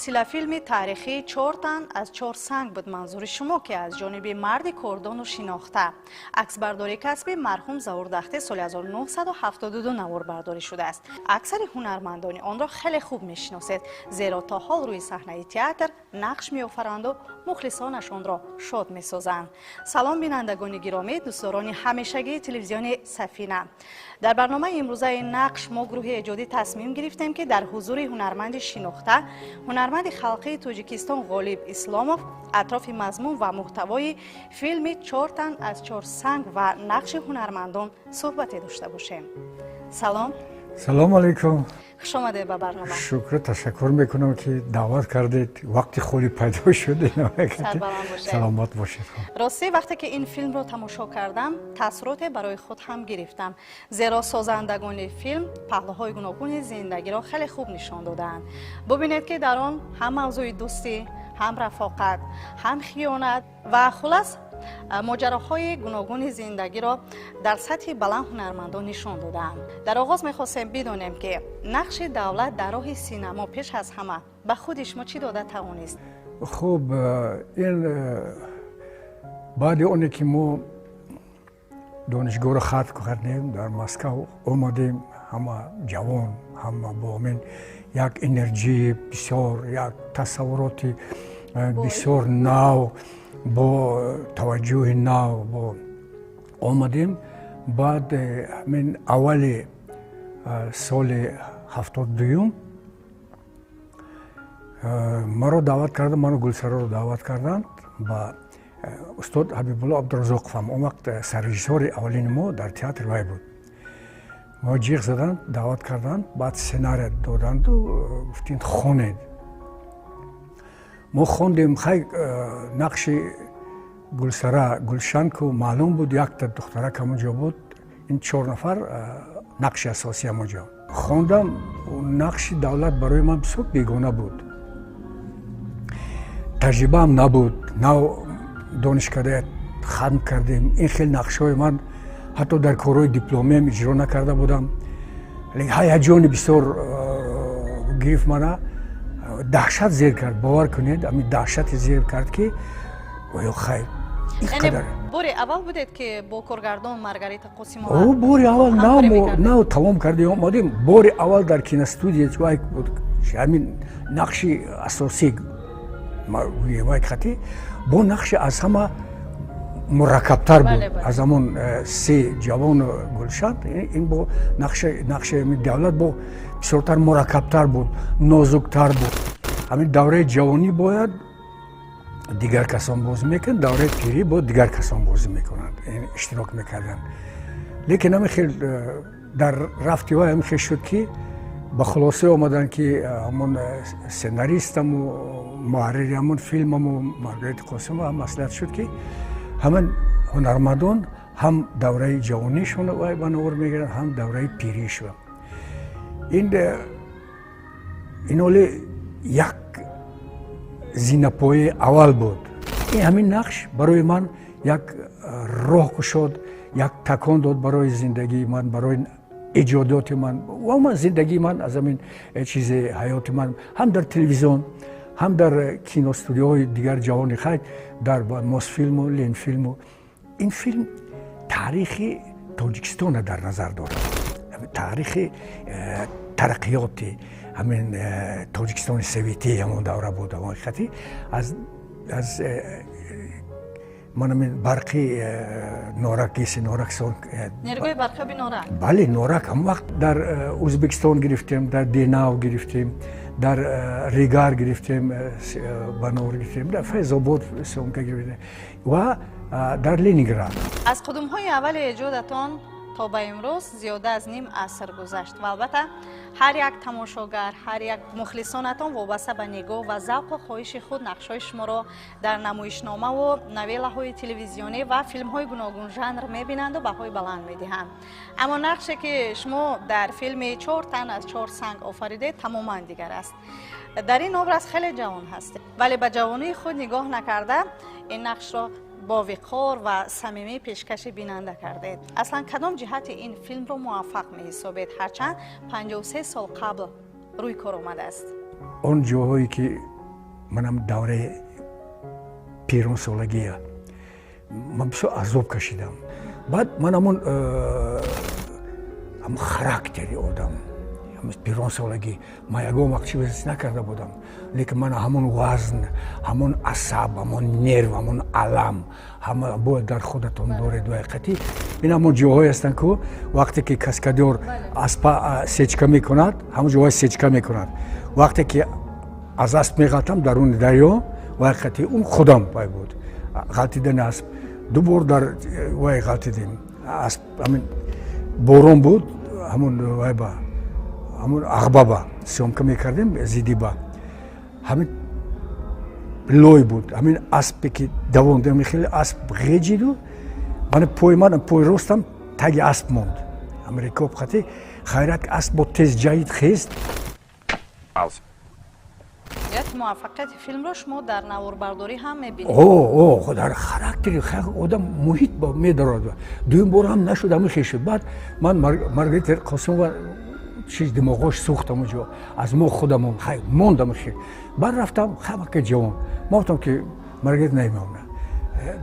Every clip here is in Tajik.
Силсила филми таърихии «Чор тан аз чор санг» буд манзури шумо, ки аз ҷониби марди кордону шинохта, аксбардори касби, марҳум Заур Дахте соли 1972 наворбардорӣ шудааст. Аксари ҳунармандони онро хеле хуб мешиносед, зеро то ҳол рӯи саҳнаи театр нақш меофаранду мухлисонашонро шод месозанд. Салом, бинандагони гиромӣ, дӯстдорони ҳамешагии телевизиони «Сафина». Дар барномаи имрӯзаи «Нақш» мо, гурӯҳи эҷодӣ, тасмим гирифтем, ки дар ҳузури ҳунарманди шинохта, ҳунарманди халқии Тоҷикистон Ғолиб Исломов атрофи мазмун ва муҳтавои филми «Чор тан аз чор санг» ва нақши ҳунармандон суҳбате дошта бошем. Салом. Салому алайкум. Хуш омадед ба барнома. Шукр, ташаккур мекунам, ки даъват кардед, вақти холӣ пайдо шуд. Сарбаланд бошед. Саломат бошед. Ростӣ, вақте ки ин филмро тамошо кардам, таассуроте барои худ ҳам гирифтам, зеро созандагони филм паҳлӯҳои гуногуни зиндагиро хеле хуб нишон додаанд. Бубинед, ки дар он ҳам мавзӯи дӯстӣ, ҳам рафоқат, ҳам хиёнат ва хулас моҷароҳои гуногуни зиндагиро дар сатҳи баланд ҳунармандон нишон додаанд. Дар оғоз мехостем бидонем, ки нақши давлат дар роҳи синамо пеш аз ҳама ба худи шумо чӣ дода тавонист? Хуб, ин баъди оне ки мо донишгоҳро хатм кардем, дар Москав омадем, ҳама ҷавон, ҳама бо ҳамин як энергияи бисёр, як тасаввуроти бисёр нав, бо таваҷҷӯҳи нав бо омадем. Баъд ҳамин аввали соли 72-юм маро даъват карданд, маро, Гулсароро даъват карданд ба устод Ҳабибулло Абдуразоқов ҳам он вақт саррежиссёри аввалини мо дар театр вай буд. Мо ҷиғ заданд, даъват карданд, баъд сценария доданду гуфтин: «Хонед». Мо хондем. Хай, нақши Гулсара, Гулшанку маълум буд, якта духтарак ҳамон ҷо буд, ин чор нафар нақши асосӣ ҳамон ҷо. Хондам, нақши давлат барои ман бисёр бегона буд, таҷрибаам набуд, нав донишкада хатм кардем. Ин хел нақшҳои ман ҳатто дар корҳои дипломиам иҷро накарда будам. Ҳаяҷони бисёр гирифт мана, даҳшат зер кард. Бовар кунед, ҳамин даҳшате зер кард, ки оё хай Бори аввал будед, ки бо коргардон Маргарита Қосимова? Бори аввал, нав тамом кардем, омадем, бори аввал дар киностудия ҳамин нақши асосӣ вай хати бо нақши аз ҳама мураккабтар буд аз ҳамон се ҷавону Гулшан. Ин бо нақши давлат бо бисёртар мураккабтар буд, нозуктар буд. Ҳамин давраи ҷавонӣ бояд дигар касон бозӣ мекунанд, давраи пирӣ бо дигар касон бозӣ мекунанд, иштирок мекарданд. Лекин ҳамин хел дар рафти вай ҳамин хел шуд, ки ба хулоса омаданд, ки ҳамон сценаристаму муҳаррири ҳамон филмаму Маргарита Қосимова маслиҳат шуд, ки ҳамин ҳунармандон ҳам давраи ҷавонишон вай ба навор мегиранд, ҳам давраи пиришон. Ин ҳоле як зинапояи аввал буд. Ин ҳамин нақш барои ман як роҳ кушод, як такон дод барои зиндагии ман, барои эҷодиёти ман ва ман зиндагии ман. Аз ҳамин чизи ҳаёти ман ҳам дар телевизион, ҳам дар киностудияҳои дигар ҷавони хайр, дар Мосфилму Ленфилму. Ин филм таърихи Тоҷикистонро дар назар дорад, таърихи тараққиёти ҳамин Тоҷикистони советӣ ҳамон давра буд. Ҳақиқати аз ман ҳамин барқи Норак, ГЭСи Норак. Нерӯгоҳи барқиёби Норак. Бале, Норак. Ҳамон вақт дар Ӯзбекистон гирифтем, дар Денав гирифтем, дар Регар гирифтем, ба навор гирифтем, дар Файзобод съёмка гирифтем ва дар Ленинград. Аз қудумҳои аввали эҷодатон то ба имрӯз зиёда аз ним аср гузашт ва албатта ҳар як тамошогар, ҳар як мухлисонатон вобаста ба нигоҳ ва завқу хоҳиши худ нақшҳои шуморо дар намоишномаву новеллаҳои телевизионӣ ва филмҳои гуногунжанр мебинанду баҳои баланд медиҳанд. Аммо нақше, ки шумо дар филми «Чор тан аз чор санг» офаридед, тамоман дигар аст. Дар ин образ хеле ҷавон ҳастед, вале ба ҷавонии худ нигоҳ накарда, ин нақшро бо виқор ва самимӣ пешкаши бинанда кардед. Аслан кадом ҷиҳати ин филмро муваффақ меҳисобед, ҳарчанд 53 сол қабл рӯи кор омадааст? Он ҷоҳое ки Манам давраи пиронсолагия ман бисёр азоб кашидам. Баъд ман ҳамон характери одам пиронсолагӣ, ман ягон вақт чиз накарда будам, лекин ман ҳамон вазн, ҳамон асаб, ҳамон нерв, ҳамон алам ҳама бояд дар худатон доред. Вайқати ин ҳамон ҷоҳое ҳастанд, ку вақте ки каскадёр аспа сечка мекунад, ҳамон ҷоҳои сечка мекунад, вақте ки аз асп меғалтам даруни дарё, вайқати он худам вай буд. Ғалтидани асп ду бор дар вай ғалтидем асп, ҳамин борон буд, ҳамон вайба, ҳамон Ағбаба съёмка мекардем, зидиба ҳамин лой буд. Ҳамин аспе ки давондем, хеле асп ғеҷиду мана пои ман, пои ростам таги асп монд. Ҳамин рикоб хати хайрат, асп бо тез ҷаҳид, хест. Муваффақияти филмро шумо дар наворбардорӣ ҳам мебинед? О, дар характери одам муҳит медорад. Дуюм бор ҳам нашуд, ҳамин хел шуд. Баъд ман Маргарита Қосимова чиз димоғош сӯхт, ҳамонҷо аз мо худамон хай мондам хел. Баъд рафтам хамака ҷавон, ма гуфтам, ки Маргарита Наимовна,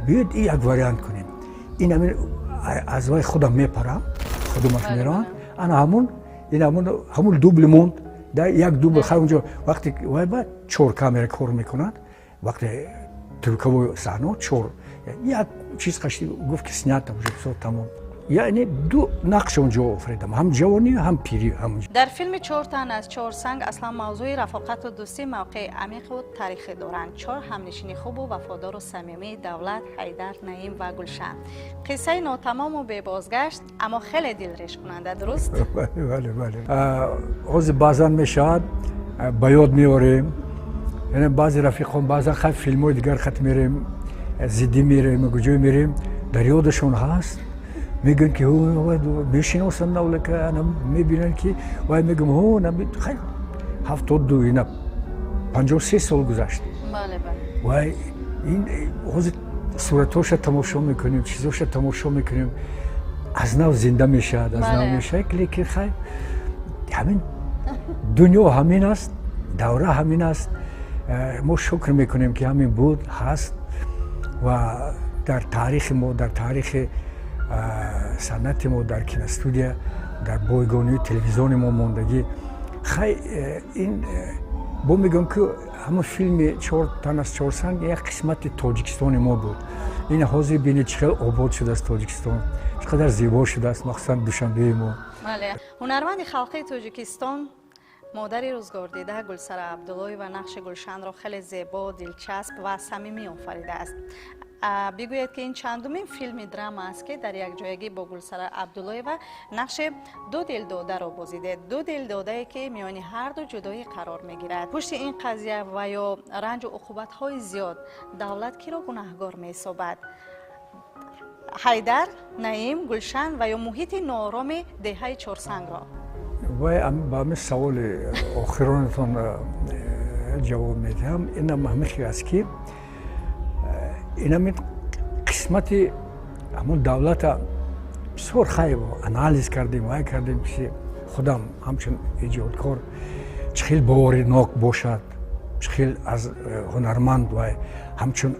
биёед и як вариант кунем, ин ҳамин аз вай худам мепарам, худумаш меравам, ана ҳамун ин ҳамун дубли монд. Як дубл хай унҷо вақте вай ба чор камера кор мекунад, вақте трюковой саҳно чор як чиз қашти гуфт, ки снято уже, всё, тамом. Яъне ду нақш онҷо офаридам, ҳам ҷавонӣ, ҳам пирӣ. Дар филми «Чор тан аз чор санг» аслан мавзӯи рафоқату дӯстӣ мавқеи амиқу тарихӣ доранд. Чор ҳамнишини хубу вафодору самимӣ: Давлат, Ҳайдар, Наим ва Гулшан. Қиссаи нотамому бебозгашт, аммо хеле дилрешкунанда, дуруст? Бале, ҳозир баъзан мешавад, ба ёд меорем, яъне баъзе рафиқон, баъзан хай филмҳои дигар хат мерем, зиддӣ мерем, куҷое мерем, дар ёдашон ҳаст, мегӯянд, ки мешиносанд навлака, мебинанд, ки вай, мегӯям, 72, ина 53 сол гузашт. Вай ин ҳозир суратҳоша тамошо мекунем, чизоша тамошо мекунем, аз нав зинда мешавад, аз нав мешавад. Лекин хай ҳамин дунё ҳамин аст, давра ҳамин аст. Мо шукр мекунем, ки ҳамин буд, ҳаст ва дар таърихи мо, дар таърихи санъати мо, дар киностудия, дар бойгонии телевизиони мо мондагӣ. Хай ин бо мегӯям, ки ҳамон филми «Чор тан аз чор санг» як қисмати Тоҷикистони мо буд. Ин ҳозир бинед, чӣ хел обод шудааст Тоҷикистон, чӣ қадар зебо шудааст, махсусан Душанбеи мо. Бале, ҳунарманди халқии Тоҷикистон, модари рӯзгордида Гулсара Абдуллоева нақши Гулшанро хеле зебо, дилчасп ва самимӣ офаридааст. Бигӯед, ки ин чандумин филми драма аст, ки дар якҷоягӣ бо Гулсара Абдуллоева нақши ду дилдодаро бозидед, ду дилдодае, ки миёни ҳарду ҷудоӣ қарор мегирад. Пушти ин қазия ва ё ранҷу уқубатҳои зиёд давлат киро гунаҳгор меҳисобад: Ҳайдар, Наим, Гулшан ва ё муҳити ноороми деҳаи Чорсангро? Вай ба ҳамин саволи охиронатон ҷавоб медиҳам. Инам ҳамин хел аст, ки инамин қисмати ҳамон давлата бисёр хайр анализ кардем, вай кардем, ки худам ҳамчун эҷодкор чӣ хел боваринок бошад, чӣ хел аз ҳунарманд вай ҳамчун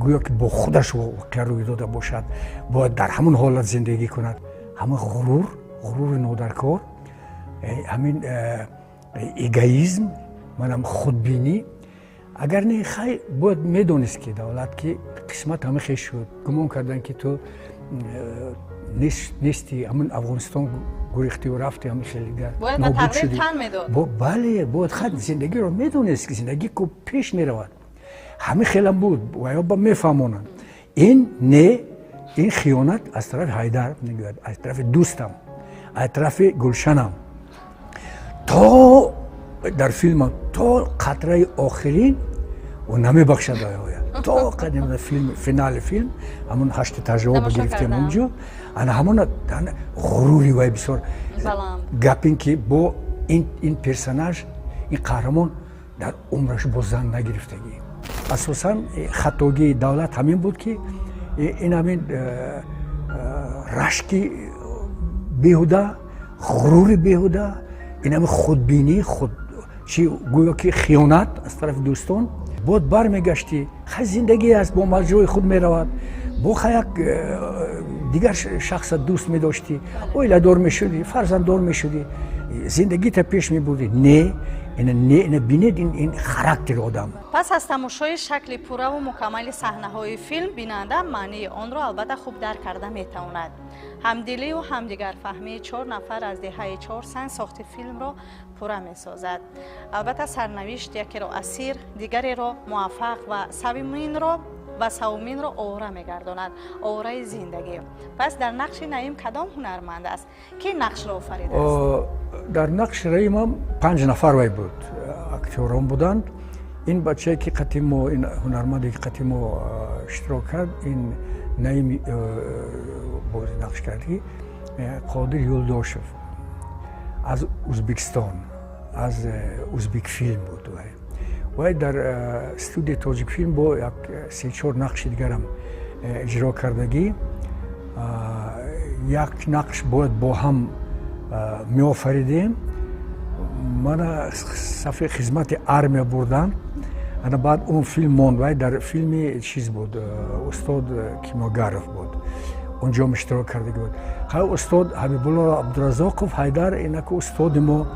гӯё ки бо худаш воқеа рӯй дода бошад, бояд дар ҳамон ҳолат зиндагӣ кунад. Ҳамин ғурур, ғурури нодаркор, ҳамин эгоизм, манам худбинӣ. Агар не, хай бояд медонист, ки давлат, ки қисмат ҳама хел шуд, гумон кардан, ки ту нести, ҳамин Афғонистон гурехтиву рафти, ҳамин хел нобуд шудӣ. Бале, бояд хай зиндагиро медонист, ки зиндагӣ ку пеш меравад. Ҳамин хелам буд ва ё ба мефаҳмонанд. Ин не, ин хиёнат аз тарафи Ҳайдар мегӯяд, аз тарафи дӯстам, аз тарафи Гулшанам. То дар филма то қатраи охирин ӯ намебахшад оя, то филм, финали филм, ҳамон ҳашти тажриба гирифтем онҷо, ана ҳамон ғурури вай бисёр гап ин ки бо ин персонаж, ин қаҳрамон дар умраш бо зан нагирифтагӣ. Асосан хатогии давлат ҳамин буд, ки ин ҳамин рашки беҳуда, ғурури беҳуда, ин ҳамин худбинӣ, худ чи гӯё ки хиёнат аз тарафи дӯстон. Бояд бармегаштӣ, хай, зиндагӣ аст, бо маҷрои худ меравад. Бо хай як дигар шахса дӯст медоштӣ, оиладор мешудӣ, фарзанддор мешудӣ, зиндагита пеш мебурдӣ. Не, не, ина бинед, ин характери одам. Пас аз тамошои шакли пурраву мукаммали саҳнаҳои филм бинанда маънии онро албатта хуб дарк карда метавонад. Ҳамдилию ҳамдигарфаҳмии чор нафар аз деҳаи Чорсанг сохти филмро пурра месозад. Албатта, сарнавишт якеро асир, дигареро муваффақ ва савуминро овора мегардонад, овораи зиндагӣ. Пас дар нақши Наим кадом ҳунарманд аст, ки нақшро офаридааст? Дар нақши Раимам панҷ нафар вай буд, актёрон буданд. Ин бачае, ки қати мо, ин ҳунарманде, ки қати мо иштирок кард, ин Наим бози нақш кард, ки Қодир Юлдошев аз Узбекистон, аз Узбекфилм буд. Вай дар студияи Тоҷикфилм бо як се-чор нақши дигарам иҷро кардагӣ. Як нақш бояд бо ҳам меофаридем, мана сафи хизмати армия бурдан, ана баъд он филм монд. Вай дар филми чиз буд, устод Кимёгаров буд, онҷом иштирок кардагӣ буд. Хай, устод Ҳабибулло Абдуразоқов Ҳайдар, инаку устоди мо,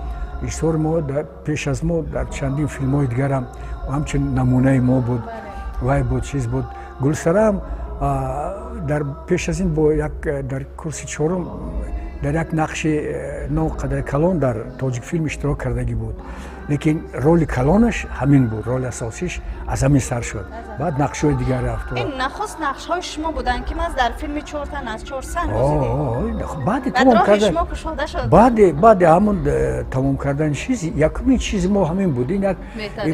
режиссори мо, пеш аз мо дар чандин филмҳои дигарам ҳамчун намунаи мо буд, вай буд, чиз буд. Гулсарам дар пеш аз ин бо як дар курси чорум дар як нақши ноқадар калон дар Тоҷикфилм иштирок кардагӣ буд, лекин роли калонаш ҳамин буд, роли асосиш аз ҳамин сар шуд, баъд нақшҳои дигар рафт. Ин нахуст нақшҳои шумо буданд, ки маз дар филми «Чор тан аз чор санг» баъди тамом кардан, баъди ҳамон тамом кардани чиз, якумин чизи мо ҳамин буд. Ин як,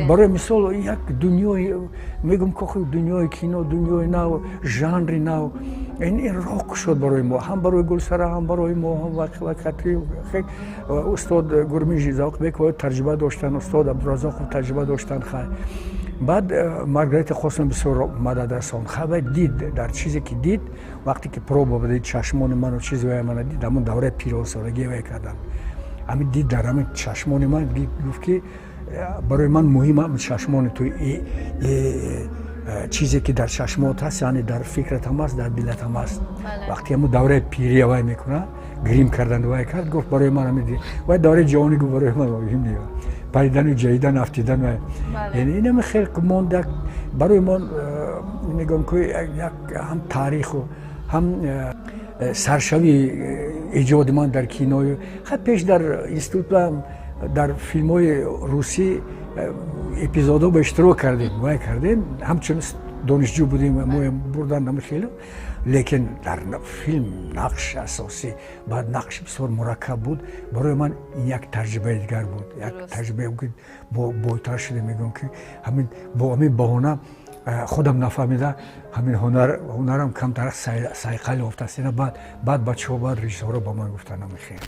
барои мисол, як дунёи, мегӯм, ки дунёи кино, дунёи нав, жанри нав, ин роҳ кушод барои мо, ҳам барои Гулсара, ҳам барои мо. Устод Гурминҷи Завқбеков таҷриба доштанд, устод Абдуразоқов таҷриба доштанд. Хай, баъд Маргарита Қосим бисёр мадад расонд. Хай, вай дид, дар чизе ки дид, вақте ки проба дид, чашмони ману чизи вай мана дид, ҳамон давраи пиросолагӣ вай кардам, ҳамин дид, дар ҳамин чашмони ман гуфт, ки барои ман муҳим чашмони ту, чизе ки дар чашмот ҳаст, яъне дар фикратам аст, дар дилатам аст. Вақте ҳамун давраи пирия вай мекунад, грим кардан вай кард, гуфт, барои ман ҳамин вай давраи ҷавонӣ, гуфт, барои ман муҳим не, паридану ҷаҳидан, афтидан. Яъне инаме хел монд, як барои мо, мегӯям, ки як ҳам таъриху ҳам саршавии эҷоди ман дар киною. Хай, пеш дар институтам дар филмҳои русӣ эпизодҳо ба иштирок кардем, вай кардем, ҳамчун донишҷӯ будем, моям бурдан ҳама хеле, лекин дар филм нақши асосӣ, баъд нақши бисёр мураккаб буд, барои ман ин як таҷрибаи дигар буд, як таҷрибае бойтар шуда. Мегӯям, ки ҳамин бо ҳамин баҳона худам нафаҳмида ҳамин ҳунарам камтар сайқал ёфтааст. Ина баъд бачаҳо, баъд режиссёрро ба ман гуфтанд ҳамин хел.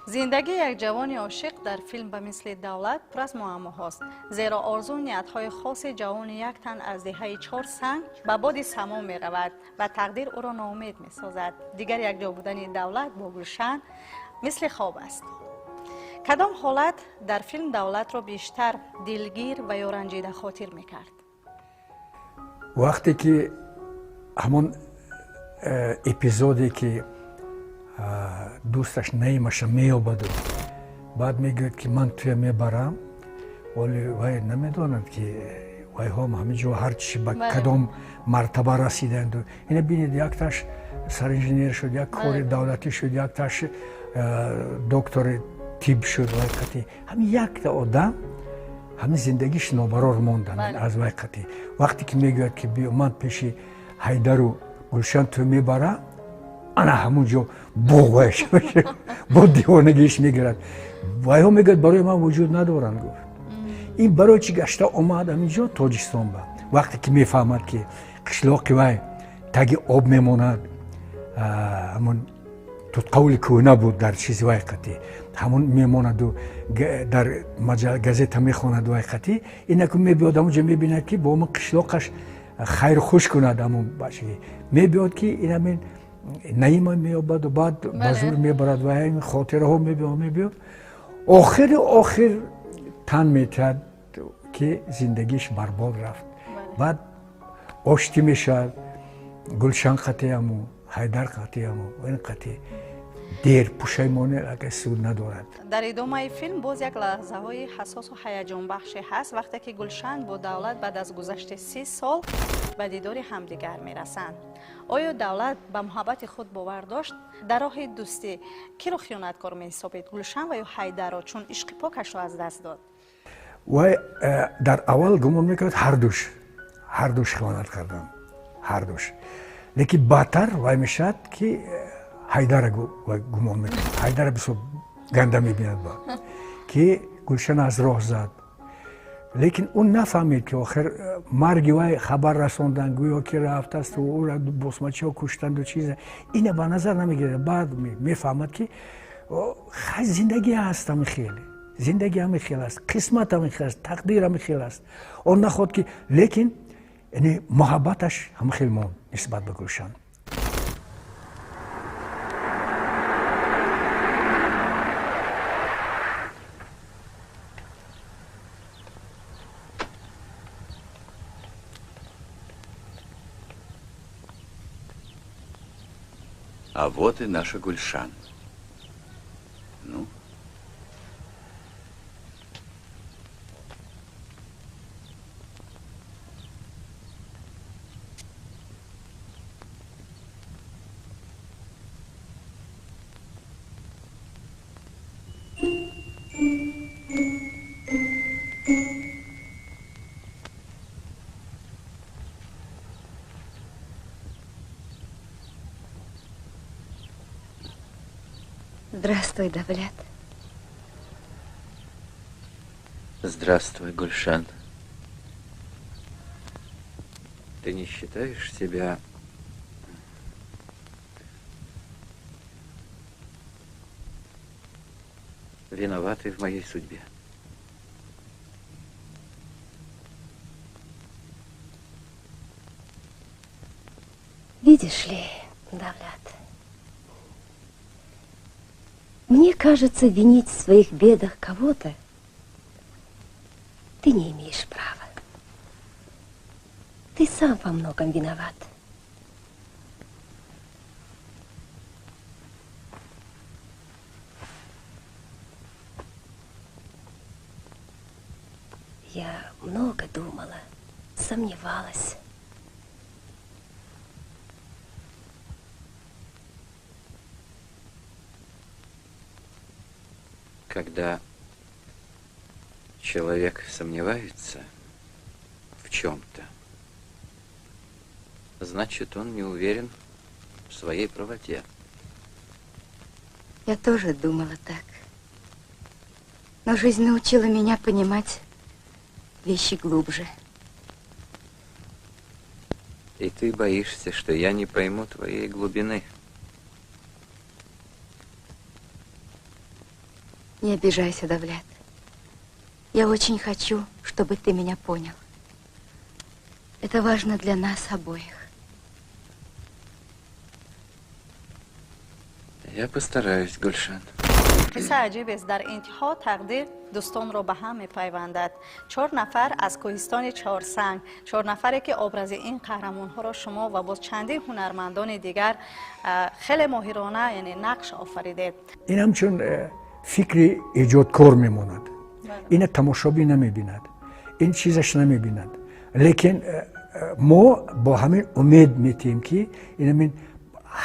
Зиндагии як ҷавони ошиқ дар филм ба мисли Давлат пур аз муаммоҳост, зеро орзу ниятҳои хоси ҷавони як тан аз деҳаи Чор Санг ба боди само меравад ва тақдир ӯро ноумед месозад. Дигар якҷо будани Давлат бо Гулшан мисли хоб аст. Кадом ҳолат дар филм Давлатро бештар дилгир ва ё ранҷида хотир мекард? Вақте ки ҳамон эпизоде, ки дӯсташ Наимаша меёбаду баъд мегӯяд, ки ман туя мебарам, вале вай намедонад, ки вайҳоам ҳамин ҷо ҳарчи ба кадом мартаба расиданд. Ина бинед, якташ саринженер шуд, як кори давлатӣ шуд, якташ доктори тиб шуд. Вай қатӣ ҳамин якта одам ҳамин зиндагиш нобарор монд аз вай қатӣ. Вақте ки мегӯяд, ки биё, ман пеши Ҳайдару Гулшан ту мебарам, ана ҳамун ҷо боғ бо девонагиш мегирад. Вайҳо, мегӯяд, барои ман вуҷуд надоранд, гуфт. Ин барои чӣ гашта омад ҳамин ҷо, Тоҷикистон ба? Вақте ки мефаҳмад, ки қишлоқи вай таги об мемонад, ҳамон тутқавли кӯҳна буд дар чизи вай қатӣ, ҳамон мемонаду дар газета мехонад вай қатӣ, инаку мебиёд ҳамонҷо, мебинад, ки бо ҳамон қишлоқаш хайру хуш кунад, ҳамон бачаги мебиёд, ки инамин Наима меёбаду баъд ба зур мебарад ва ин хотираҳо мебиёд, охири охир тан метиҳад. Ки зиндагиш барбод рафт. Баъд оштӣ мешавад, Гулшан қатъиаму, Ҳайдар қатъиаму, ин қатъи дер пушаймонӣ ака суд надорад. Дар идомаи филм боз як лаҳзаҳои ҳассосу ҳаяҷонбахше ҳаст, вақте ки Гулшан бо Давлат баъд аз гузашти 30 сол ба дидори ҳамдигар мерасанд. Оё Давлат ба муҳаббати худ бовар дошт? Дар роҳи дӯстӣ киро хиёнаткор меҳисобед, Гулшан ва ё Ҳайдарро, чун ишқи покашро аз даст дод? Вай дар аввал гумон мекард, ҳардуш хиёнат карданд, ҳардуш. Лекин баъдтар вай мешавад, ки Ҳайдара гумон мекунад, Ҳайдара бисёр ганда мебинад, ба ки Гулшан аз роҳ зад. Лекин ӯ нафаҳмид, ки охир марги вай хабар расонданд, гӯё ки рафтасту ӯра босмачиҳо куштанду чиза, ина ба назар намегирад. Баъд мефаҳмад, ки хай, зиндагӣ ҳаст, ҳамин хел зиндагӣ ҳамин хел аст, қисмат ҳамин хел аст, тақдир ҳамин хел аст. Он нахоҳад ки, лекин яъне муҳаббаташ ҳамин хел монд нисбат ба Гулшан. А вот и наша Гульшан. Ну? Здравствуй, Давлят. Здравствуй, Гульшан. Ты не считаешь себя виноватой в моей судьбе? Видишь ли, Давлят, мне кажется, винить в своих бедах кого-то ты не имеешь права. Ты сам во многом виноват. Я много думала, сомневалась. Когда человек сомневается в чем-то, значит, он не уверен в своей правоте. Я тоже думала так. Но жизнь научила меня понимать вещи глубже. И ты боишься, что я не пойму твоей глубины? Не обижайся, Давлят. Я очень хочу, чтобы ты меня понял. Это важно для нас обоих. Я постараюсь, Гульшан. Қисса аҷибест. Дар интиҳо тақдир дӯстонро ба ҳам мепайвандад. Чор нафар аз кӯҳистони Чорсанг, чор нафаре, ки образи ин қаҳрамонҳоро шумо ва боз чандин ҳунармандони дигар хеле моҳирона, яъне нақш офаридед. Ин ҳамчун фикри эҷодкор мемонад. Ина тамошобин намебинад, ин чизаш намебинад, лекин мо бо ҳамин умед метиҳем, ки инамин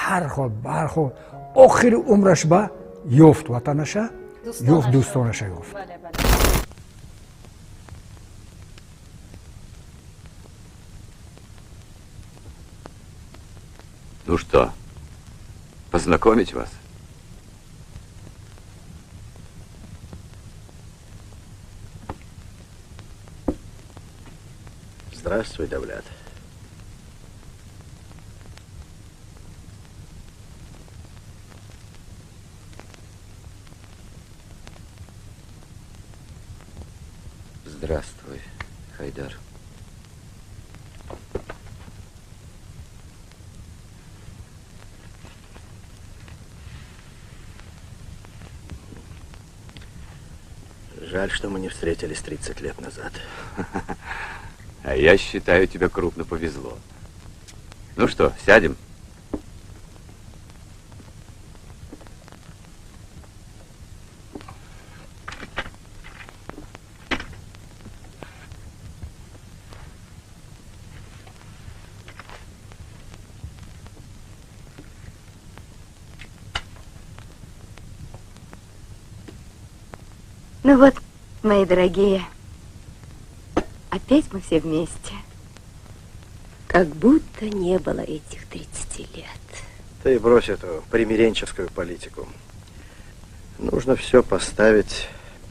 ҳар ҳол, ба ҳар ҳол охири умраш ба ёфт ватанаша, ёфт дӯстонаша, ёфт. Ну что, познакомить вас? Здравствуй, Давлят. Здравствуй, Хайдар. Жаль, что мы не встретились 30 лет назад. А я считаю, тебе крупно повезло. Ну что, сядем? Ну вот, мои дорогие, опять мы все вместе. Как будто не было этих 30 лет. Ты брось эту примиренческую политику. Нужно все поставить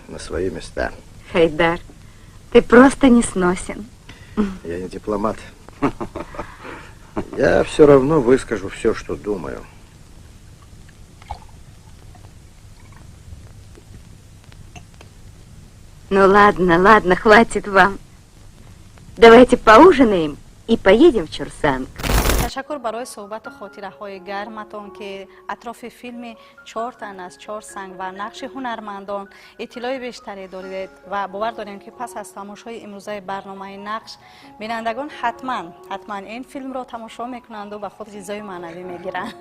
на свои места. Хайдар, ты просто не сносен. Я не дипломат. Я все равно выскажу все, что думаю. Ну ладно, ладно, хватит вам. Давайте поужинаем и поедем в Чурсанг. Ташаккур барои суҳбату хотираҳои гарматон, ки атрофи филми «Чор тан аз чор санг» ва нақши ҳунармандон иттилои бештаре доред ва бовар дорем, ки пас аз тамошои имрӯзаи барномаи «Нақш» бинандагон ҳатман ҳатман ин филмро тамошо мекунанду ба худ ғизои маънавӣ мегиранд.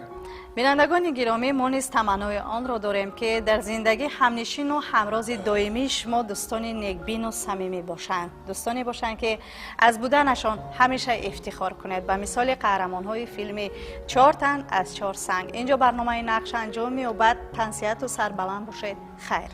Бинандагони гиромӣ, мо низ таманнои онро дорем, ки дар зиндагӣ ҳамнишину ҳамрози доимии шумо дӯстони некбину самимӣ бошанд, дӯстоне бошанд, ки аз буданашон ҳамеша ифтихор кунед, ба мисоли қаҳрамонҳои филми «Чор тан аз чор санг». Инҷо барномаи «Нақш» анҷом меёбад. Тансиҳату сарбаланд бошед. Хайр.